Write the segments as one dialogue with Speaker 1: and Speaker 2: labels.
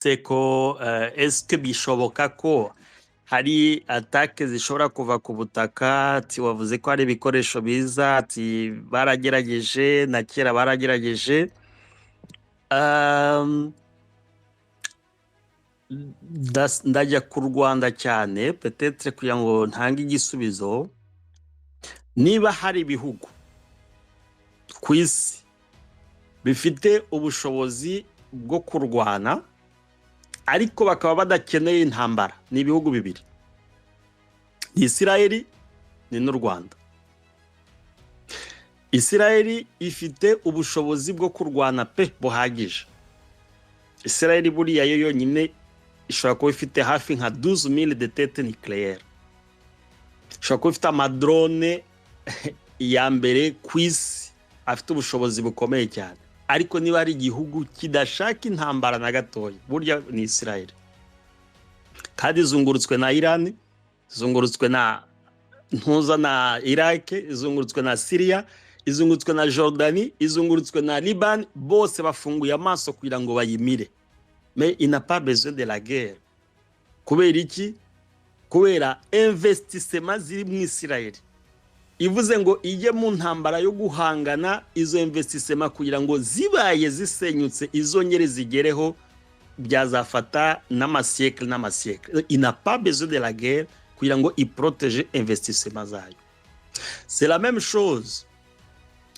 Speaker 1: Ko est-ce bishoboka ko hari attaques zishobora kuva ku butaka? Ati wavuze ko hari ibikoresho biza, ati baragerageje na kera baragerageje. Ndajya ku Rwanda cyane peut-être kugira ngo ntange igisubizo. Niba hari ibihugu ku isi bifite ubushobozi bwo kurwana ariko bakaba badakeneye intambara, ni ibihugu bibiri: ni Isirayeli, ni n'u Rwanda. Isirayeli ifite ubushobozi bwo kurwana pe, buhagije. Isirayeli buriya yo yonyine ishobora kuba ifite hafi nka 12 000 de têtes nucléaires, ishobora kuba ifite amadrone ya mbere ku isi afite ubushobozi bukomeye cyane. Ariko niba ari igihugu kidashaka intambara na gatoya, burya ni Isirayeli. Kandi izungurutswe na Irani, izungurutswe na ntuza na Iraq, izungurutswe na Siriya, izungurutswe na Jordani, izungurutswe na Liban. Bose bafunguye amaso kugira ngo bayimire, mais il n'a pas besoin de la guerre. Kubera iki? Kubera investissement ziri mu Isirayeli. Ivuze ngo ijye mu ntambara yo guhangana, izo investissement kugira ngo zibaye zisenyutse izongere zigereho, byazafata n'amasiècle n'amasiècle. Il n'a pas besoin de la guerre kugira ngo iprotège investissement zayo. C'est la même chose,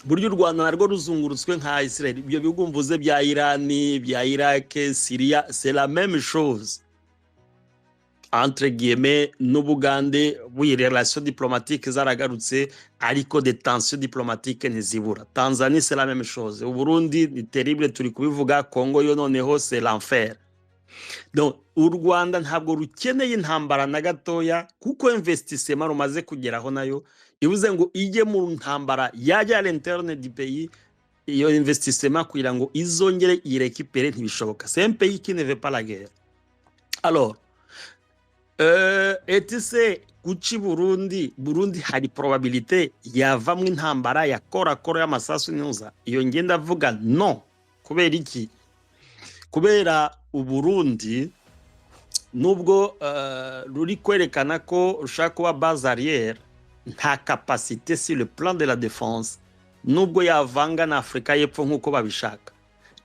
Speaker 1: burya u Rwanda narwo ruzungurutswe nka Israel. Ibyo bihugu mvuze bya Irani, bya Iraq, Syria, c'est la même chose entre guillemets. N'Ubugande, oui, relation diplomatique zaragarutse, ariko des tensions diplomatiques ntizibura. Tanzanie, c'est la même chose. Uburundi ni terrible, turi kubivuga. Congo yo noneho c'est l'enfer. Donc u Rwanda ntabwo rukeneye intambara na gatoya, kuko investissement rumaze kugeraho nayo, ivuze ngo ijye mu ntambara yajya à l'interne du pays, iyo investissement kugira ngo izongere irécupère ntibishoboka. C'est un pays qui ne veut pas la guerre. Alors etise guca i Burundi, Burundi hari probabilité yavamwo intambara ya korakora y'amasasu ntuza? Iyo ngenda avuga no. Kubera iki? Kubera Uburundi, nubwo ruri kwerekana ko rushaka kuba base arrière, nta capacité sur le plan de la défense. Nubwo yavanga na Afurika y'Epfo nk'uko babishaka,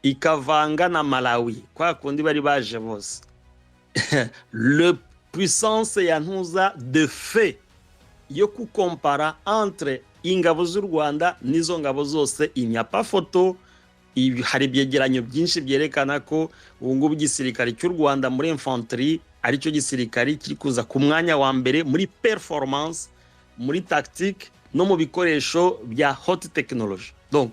Speaker 1: ikavanga na Malawi kwa kundi bari baje bose, le puissance ya ntuza de fait yo kukompara entre ingabo z'u Rwanda n'izo ngabo zose, il n'y a pas photo. Hari ibyegeranyo byinshi byerekana ko ubu ngubu igisirikare cy'u Rwanda muri infanterie aricyo gisirikare kiri kuza ku mwanya wa mbere muri performance, muri tactique no mu bikoresho bya haute technologie. Donc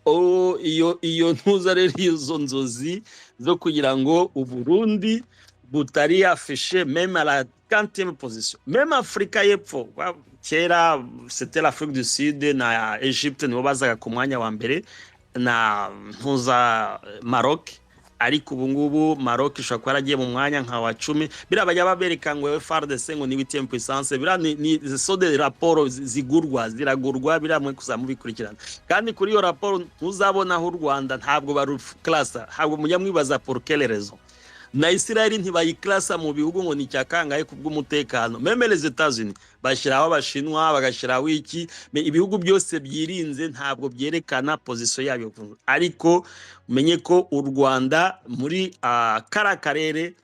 Speaker 1: oh, iyo ntuza rero, izo nzozi zo kugira ngo Uburundi butari affiché même à la 40e position, même Afrika y'Epfo, kera c'était l'Afrique du Sud na Egypte nibo bazaga ku mwanya wa mbere na ntuza Maroc, ariko ubu ngubu Maroc ishobora kuba yaragiye mu mwanya nka wa 10. Biriya bajya babereka ngo FARDC ngo ni huitième puissance, biriya ni so de raporo zigurwa, ziragurwa. Biriya mwe kuzamubikurikirana. Kandi kuri iyo raporo ntuzabonaho u Rwanda, ntabwo baruklasa. Ntabwo mujya mwibaza pour quelle raison na Israel ntibayiklasa mu bihugu ngo ni icya kangahe ku bw'umutekano? Même les États-Unis bashyiraho Abashinwa, bagashyiraho iki. Mais ibihugu byose byirinze ntabwo byerekana position yabyo. Ariko umenye ko u Rwanda muri kara karere,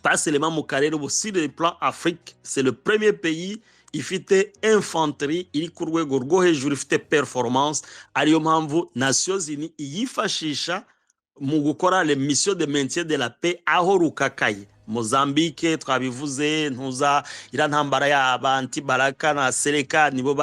Speaker 1: pas seulement mu karere, ubu sur le plan Afrique, c'est le premier pays ifite infanterie iri ku rwego rwo hejuru, ifite performance. Ariyo mpamvu Nations Unies iyifashisha mu gukora les missions de maintien de la paix aho rukakaye. Mozambique twabivuze, ntuza iriya ntambara y'abanti baraka na Seleka nibo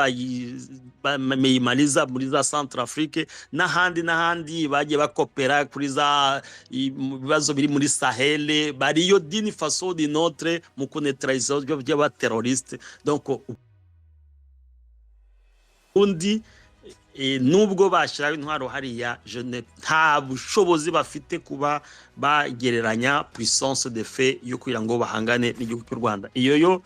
Speaker 1: bayimaliza. Muri za Centrafrique n'ahandi n'ahandi bagiye bakopera kuri za mu bibazo biri muri Sahel, bariyo d'une façon ou d'une autre mu kuneutraliser by'abaterroriste. Donc undi nubwo bashyiraho intwaro hariya, nta bushobozi bafite kuba bagereranya puissance de feu yo kugira ngo bahangane n'igihugu cy'u Rwanda. Iyo yo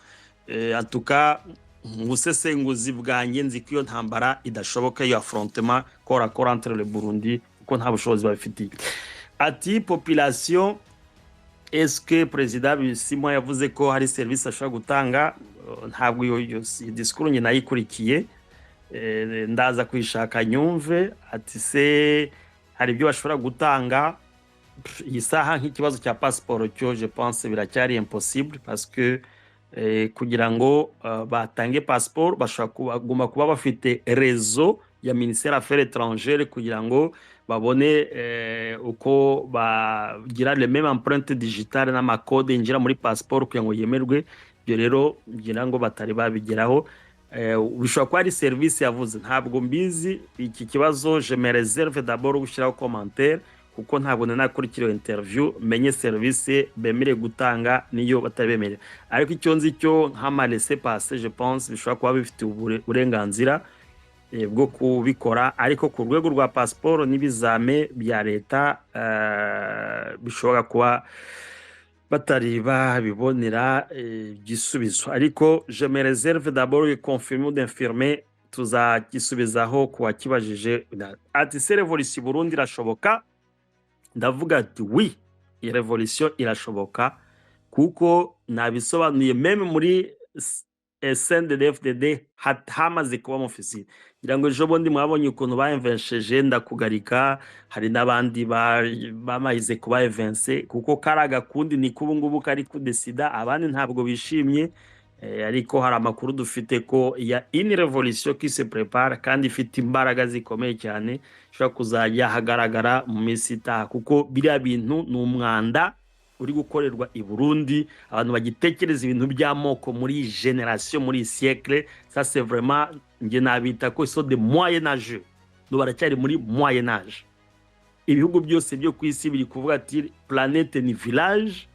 Speaker 1: en tout cas mu busesenguzi bwanjye, nzi ko iyo ntambara idashoboka, iyo affrontement corps à corps entre le Burundi, kuko nta bushobozi babifitiye. Ati population Est-ce que Perezida Bisimwa yavuze ko hari serivisi ashobora gutanga? Ntabwo iyo discours njye nayikurikiye. Ndaza kuyishaka nyumve. Ati se hari ibyo bashobora gutanga iyi saha? Nk'ikibazo cya pasiporo cyo, je pense, biracyari impossible, parce que kugira ngo batange pasiporo bashobora kuguma kuba bafite réseau ya ministère affaires étrangères, kugira ngo babone uko bagira le même empreinte digitale n'amakode yinjira muri pasiporo kugira ngo yemerwe. Ibyo rero ngira ngo batari babigeraho. Bishobora kuba ari serivisi yavuze, ntabwo mbizi. Iki kibazo je me réserve d'abord gushyiraho commentaire, kuko ntabwo nakurikira iyo interview menye serivisi bemerewe gutanga niyo batari bemerewe. Ariko icyo nzi cyo, nk'ama laissez-passer, je pense bishobora kuba bifite uburenganzira bwo kubikora, ariko ku rwego rwa pasiporo n'ibizame bya leta bishobora kuba batari babibonera igisubizo. Ariko je me réserve d'abord de confirmer ou d'infirmer, tuzagisubizaho ku wakibajije. Ati se révolution Burundi irashoboka? Ndavuga ati oui, iyi révolution irashoboka, kuko nabisobanuye, même muri CNDD-FDD hamaze kuba ofisiye. Ngira ngo ejo bundi mwabonye ukuntu baemvensheje Ndakugarika, hari n'abandi bamaze kuba evince, kuko kari agakundi niko ubu ngubu kari kudesida, abandi ntabwo bishimye. Ariko hari amakuru dufite ko ya une révolution qui se prépare, kandi ifite imbaraga zikomeye cyane, ishobora kuzajya hagaragara mu minsi itaha, kuko biriya bintu ni umwanda uri gukorerwa i Burundi. Abantu bagitekereza ibintu by'amoko muri iyi génération, muri iyi siècle, ça c'est vraiment, njye nabita ko so de moyen âge, no baracyari muri moyen âge. Ibihugu byose byo ku isi biri kuvuga ati planète ni village.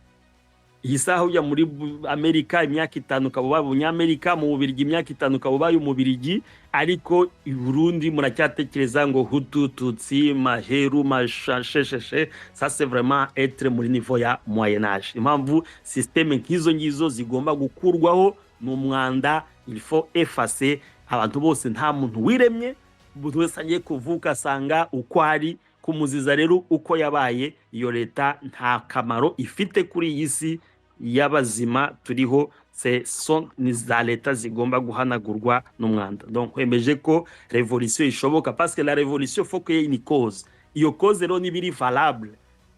Speaker 1: Iyi saha ujya muri Amerika, imyaka 5 ukaba ubaye umunyamerika, mu Bubirigi imyaka 5 ukaba ubaye umubirigi, ariko i Burundi muracyatekereza ngo Hutu, Tutsi, maheru, mashashesheshe. Ça c'est vraiment être muri niveau ya moyen âge. Impamvu système nk'izo ngizo zigomba gukurwaho, ni umwanda, il faut effacer. Abantu bose, nta muntu wiremye, buri wese agiye kuvuka asanga uko ari. Kumuziza rero uko yabaye, iyo leta nta kamaro ifite kuri iyi si y'abazima turiho. Ce sont ni za leta zigomba guhanagurwa n'umwanda. Donc wemeje ko révolution ishoboka, parce que la révolution, faut qu'il y ait une cause. Iyo cause rero niba iri valable,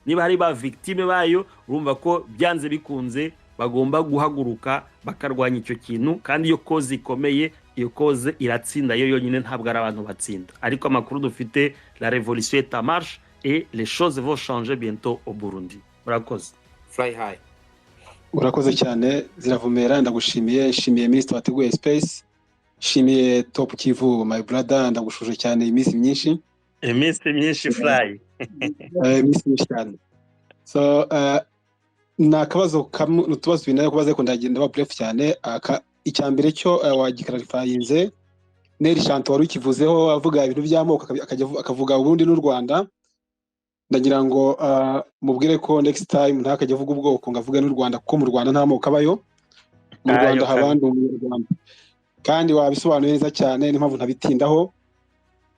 Speaker 1: niba hari ba victime bayo, urumva ko byanze bikunze bagomba guhaguruka bakarwanya icyo kintu. Kandi iyo cause ikomeye, iyo cause iratsinda yo yonyine, ntabwo ari abantu batsinda. Ariko amakuru dufite, la révolution est en marche et les choses vont changer bientôt au Burundi. Murakoze.
Speaker 2: Fly high.
Speaker 3: Urakoze cyane Ziravumera, ndagushimiye. Nshimiye minisitiri wateguye space, nshimiye Top Kivu, my brother, ndagushuje cyane, iminsi myinshi.
Speaker 1: Iminsi myinshi, Fly.
Speaker 3: Iminsi myinshi cyane. So ni akabazo kamwe, ni utubazo tubiri nayo kubaza, ariko ndagenda ba bref cyane. Icya mbere cyo wagikarifayinze Neri Shanto wari ukivuzeho, avuga ibintu by'amoko, akavuga ubundi n'u Rwanda. Ndagira ngo mubwire ko next time ntakajya avuga ubwoko ngo avuge n'u Rwanda, kuko mu Rwanda nta moko abayo. Mu
Speaker 1: Ayo
Speaker 3: Rwanda
Speaker 1: kabisa.
Speaker 3: Habandi umunyarwanda, kandi wabisobanuye neza cyane, niyo mpamvu ntabitindaho.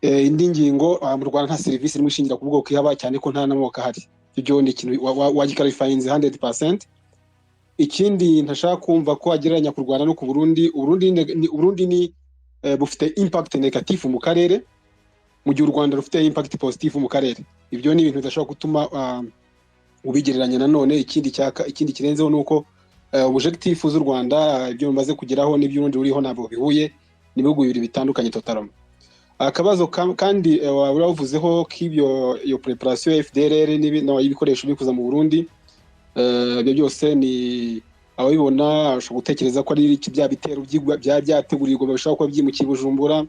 Speaker 3: Indi ngingo, mu Rwanda nta serivisi imwe ishingira ku bwoko ihaba, cyane ko nta n'amoko ahari. Ibyo ni ikintu wagikarifayinze 100%. Ikindi ntashaka kumva ko agereranya ku Rwanda no ku Burundi. Uburundi ni bufite impact négatif mu karere, mu gihe u Rwanda rufite impact positif mu karere. Ibyo ni ibintu bidashobora gutuma ubigereranya. Nanone ikindi kirenzeho ni uko objectif z'u Rwanda, ibyo rumaze kugeraho n'ibyo urundi ruriho ntabwo bihuye, ni ibihugu bibiri bitandukanye totalement. Akabazo kandi waba wavuzeho k'ibyo, iyo préparation ya FDLR no, y'ibikoresho biri kuza mu Burundi, ibyo byose ni ababibona bashobora gutekereza ko ari iki, bya bitero byari byategurirwa bishobora kuba byimukiye i Bujumbura,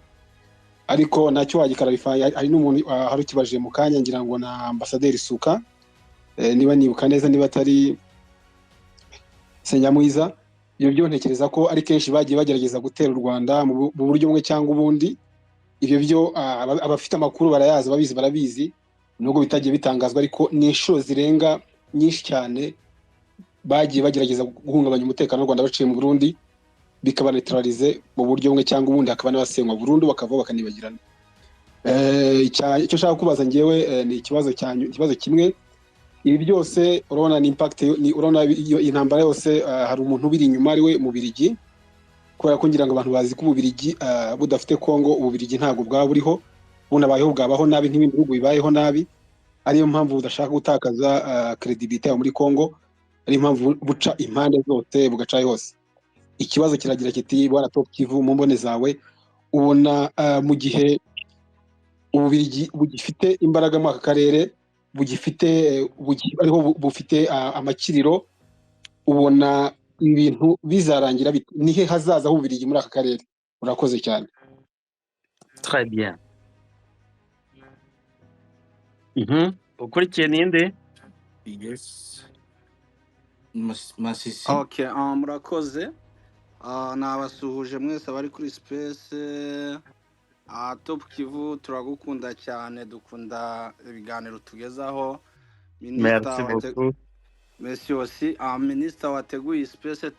Speaker 3: ariko nacyo wagikarifaya. Hari n'umuntu hari ukibajije mu kanya, ngira ngo na ambasaderi Suka, niba nibuka neza, niba atari Senyamwiza. Ibyo byo ntekereza ko ari kenshi bagiye bagerageza gutera u Rwanda mu buryo bumwe cyangwa ubundi. Ibyo byo abafite amakuru barayazi, ababizi barabizi, nubwo bitagiye bitangazwa, ariko ni inshuro zirenga nyinshi cyane bagiye bagerageza guhungabanya umutekano w'u Rwanda baciye mu Burundi, bikaba neutralisé mu buryo bumwe cyangwa ubundi, hakaba n'abasenywa burundu bakavaho bakanibagirana. Icyo nshaka kubaza njyewe ni ikibazo cyanyu, ikibazo kimwe. Ibi byose urabona ni impact, ni urabona iyo intambara yose, hari umuntu ubiri inyuma, ari we Mubirigi, kubera ko ngira ngo abantu bazi ko Ububirigi budafite Kongo, Ububirigi ntabwo bwaba buriho, bunabayeho bwabaho nabi nk'ibindi bihugu bibayeho nabi. Ariyo mpamvu budashaka gutakaza crédibilité yabo muri Kongo, ariyo mpamvu buca impande zose, bugaca hose. Ikibazo kiragira kiti: bwana Top Kivu, mu mbone zawe ubona mu gihe Ububirigi bugifite imbaraga muri aka karere, bugifite ariho bufite amakiriro, ubona ibintu bizarangira bite? Nihe hazaza h'Ububirigi muri aka karere? Urakoze cyane.
Speaker 1: Très bien. Ukurikiye ninde?
Speaker 2: Yes. Masisi.
Speaker 4: Okay, murakoze. Nabasuhuje mwese abari kuri space. Top Kivu, turagukunda cyane, dukunda ibiganiro tugezaho. Minisita
Speaker 1: Merci beaucoup.
Speaker 4: Merci aussi. Minisita wateguye space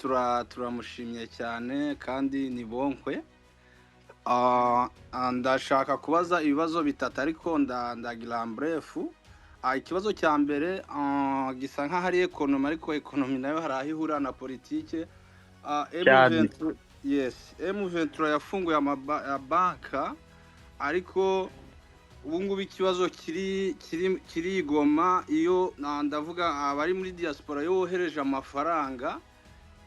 Speaker 4: turamushimye cyane kandi ni bonkwe. Ndashaka kubaza ibibazo bitatu, ariko ndagira bref. Ikibazo cya mbere gisa nk'aho ari économie, ariko économie nayo hari aho ihurira na politike.
Speaker 1: Cyane.
Speaker 4: M23, yes, M23 yafunguye amabanka, ariko ubu ngubu ikibazo kiri i Goma, iyo ndavuga abari muri diaspora, iyo wohereje amafaranga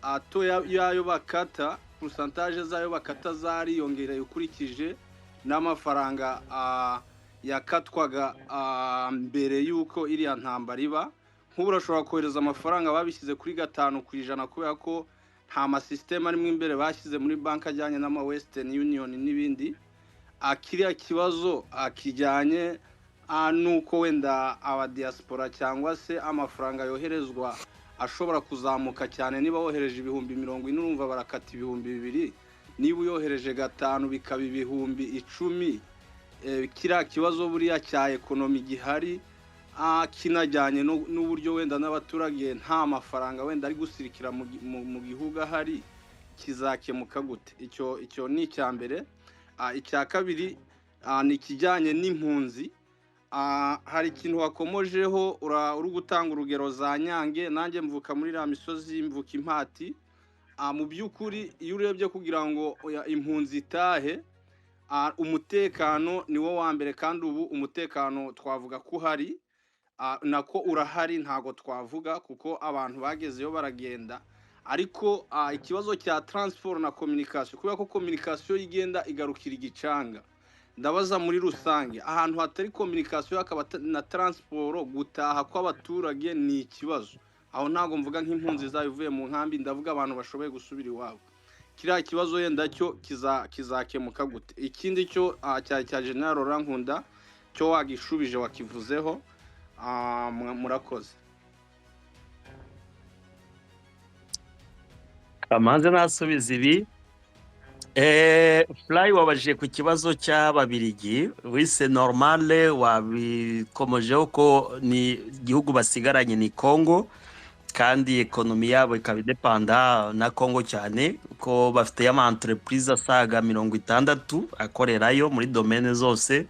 Speaker 4: ato yayo bakata, pourcentage zayo bakata zariyongereye ukurikije n'amafaranga yakatwaga mbere y'uko iriya ntambara iba. Nk'ubu urashobora kohereza amafaranga, babishyize kuri 5%, kubera ko nta masisiteme arimo imbere bashyize muri banki ajyanye n'ama Western Union n'ibindi. Kiriya kibazo kijyanye n'uko wenda abadiaspora cyangwa se amafaranga yoherezwa ashobora kuzamuka cyane. Niba wohereje 40,000, urumva barakata 2000. Niba uyohereje gatanu, bikaba 10,000. Kiriya kibazo buriya cya économie gihari, kinajyanye n'uburyo wenda n'abaturage nta mafaranga wenda ari gusirikira mu gihugu ahari, kizakemuka gute? Icyo ni icya mbere. Icya kabiri ni ikijyanye n'impunzi. Hari ikintu wakomojeho, uri gutanga urugero za Nyange. Nanjye mvuka muri iriya misozi, mvuka Impati. Mu by'ukuri iyo urebye, kugira ngo oya, impunzi itahe, umutekano ni wo wa mbere, kandi ubu umutekano twavuga ko uhari. Nako urahari, ntago twavuga kuko abantu bagezeyo baragenda, ariko ikibazo cya transport na communication, kubera ko communication igenda igarukira igicanga. Ndabaza muri rusange, ahantu hatari communication hakaba na transport, gutaha kw'abaturage ni ikibazo. Aho ntabwo mvuga nk'impunzi zaba ivuye mu nkambi, ndavuga abantu bashoboye gusubira iwabo. Kiriya kibazo yenda cyo kizakemuka gute? Ikindi cyo cya General Laurent Nkunda cyo wagishubije, wakivuzeho. Murakoze.
Speaker 1: Kamanze nasubiza ibi. Fly, wabajije ku kibazo cy'Ababirigi, wise normale, wabikomojeho ko ni igihugu basigaranye ni Congo, kandi économie yabo ikaba idepanda na Congo cyane, ko bafite ama entreprise asaga 60 akorerayo muri domaine zose.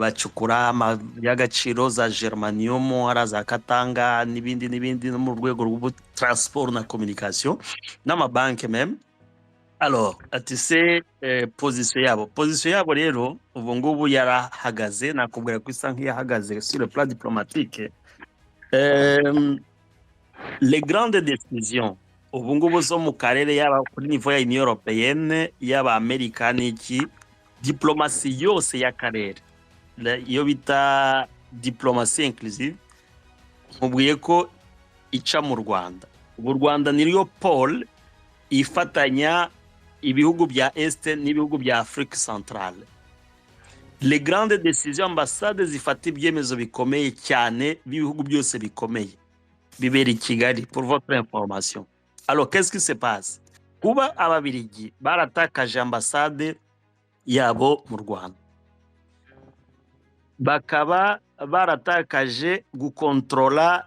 Speaker 1: Bacukura amabuye y'agaciro za germanium, hari za Katanga n'ibindi n'ibindi, no mu rwego rw'ubu transport na communication n'amabanki même. Alors ati se position yabo rero ubu ngubu yarahagaze, nakubwira ko isa nk'iyahagaze sur le plan diplomatique. Les grandes décisions ubu ngubu zo mu karere, yaba kuri niveau ya Union européenne, yaba Amerika n'iki, diplomatie yose y'akarere, iyo bita diplomatie inclusive, nkubwiye ko ica mu Rwanda. Ubu u Rwanda niyo pôle ifatanya ibihugu bya Est n'ibihugu bya Afrique centrale. Les grandes décisions, ambassade zifata ibyemezo bikomeye cyane b'ibihugu byose bikomeye, bibera i Kigali, pour votre information. Alors qu'est-ce qui se passe? Kuba Ababirigi baratakaje ambasade yabo mu Rwanda, bakaba baratakaje gukontrola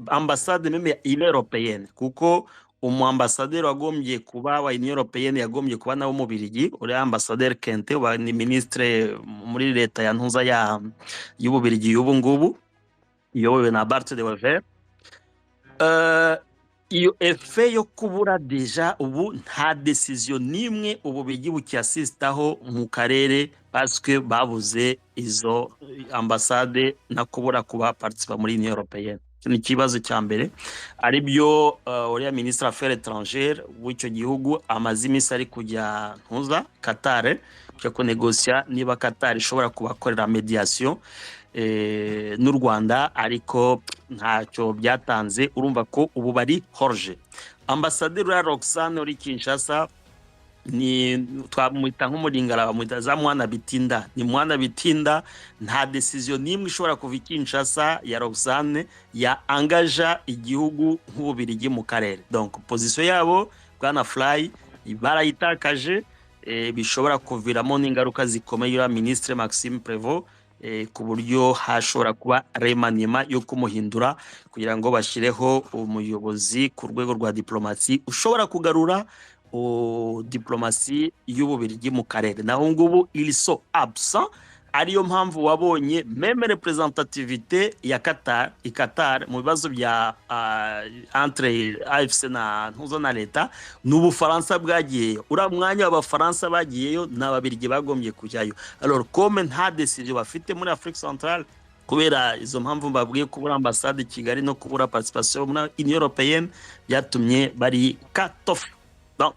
Speaker 1: ambasade même ya Union européenne, kuko umu ambassadeur wagombye kuba wa Union européenne yagombye kuba nawe Umubirigi, uriya ambassadeur Kente uba ni ministre muri leta ya ntuza ya y'Ububirigi y'ubu ngubu. Iyobowe na Bart de Wever. Iyo effet yo kubura déjà, ubu nta décision n'imwe Ububirigi bukiyasisitaho mu karere, parce que babuze izo ambasade na kubura kuba participa muri Union européenne. Icyo ni ikibazo cya mbere, aribyo uriya ministre affaires étrangères w'icyo gihugu amaze iminsi ari kujya ntuza Qatar, kujya kunegosiya niba Qatar ishobora kubakorera médiation n'u Rwanda, ariko ntacyo byatanze. Urumva ko ubu bari hors-jeu. Ambasaderi uriya Roxane uri Kinshasa ni twamwita nk'umuringara, bamwita za mwana bitinda, ni mwana bitinda. Nta décision n'imwe ishobora kuva i Kinshasa ya Roxane ya angaja igihugu nk'Ububirigi mu karere. Donc position yabo, bwana Fly, barayitakaje. Bishobora kuviramo n'ingaruka zikomeye uriya ministre Maxime Prévost, ku buryo hashobora kuba remaniement yo kumuhindura kugira ngo bashyireho umuyobozi ku rwego rwa diplomasi ushobora kugarura diplomasi y'Ububirigi mu karere. Naho ngubu ils sont absents, ariyo mpamvu wabonye même représentativité ya Qatar i Qatar mu bibazo bya entre AFC na ntuzo na leta, ni Ubufaransa bwagiyeyo. Uriya mwanya w'Abafaransa bagiyeyo, ni Ababirigi bagombye kujyayo. Alors comme nta décision bafite muri Afrique centrale kubera izo mpamvu mbabwiye, kubura ambasade i Kigali no kubura participation muri Union européenne, byatumye bari cut off. Donc,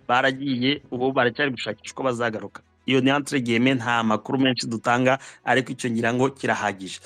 Speaker 1: baragiye, ubu baracyari gushakisha uko bazagaruka. Iyo ni entre guillemets, nta makuru menshi dutanga, ariko icyo ngira ngo kirahagije.